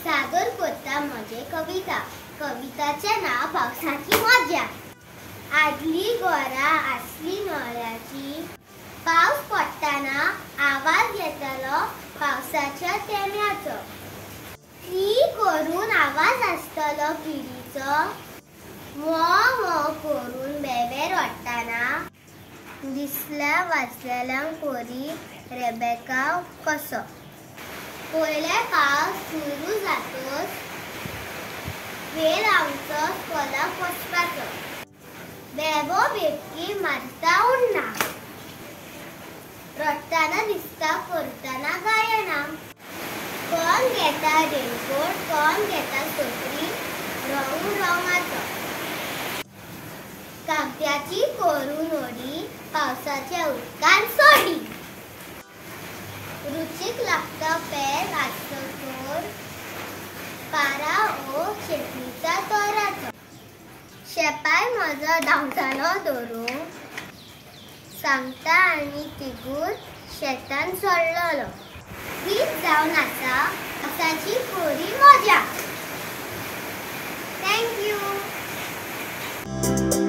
सादर करता म्हजे कविता. कविताचें नांव पावसाची मजा. आदली घरां आसली नळ्याची. पावस पडटना आवाज येतालो पावसाच्या तेम्याचो. त्री करून आवाज आसतलो किडीचो. मो मो करून बेबे रडटना दिसल्या वाचलेल्यांक कोरी रेबेका कसो. पयले पावस सुरू जातच वेळ आमचो स्कॉलाक वचपाचो. बेबो बेबकी मारता उडना. रडटना दिसता करतना गायना. कोण घेता रेनकोट कोण घेता सत्री रंग रंगाचो. कागद्याची करून उडी पावसाच्या उदकान सोडी. रुचीक लागता पेज आसतो चोर पारा ओ शेतणीच्या तोराचो. शेपाय म्हजो धांवतालो धरूंक सांगता आनी तिगूर शेतान सोडलेलो. हीच जावन आसा पावसाची खरी मजा. Thank you.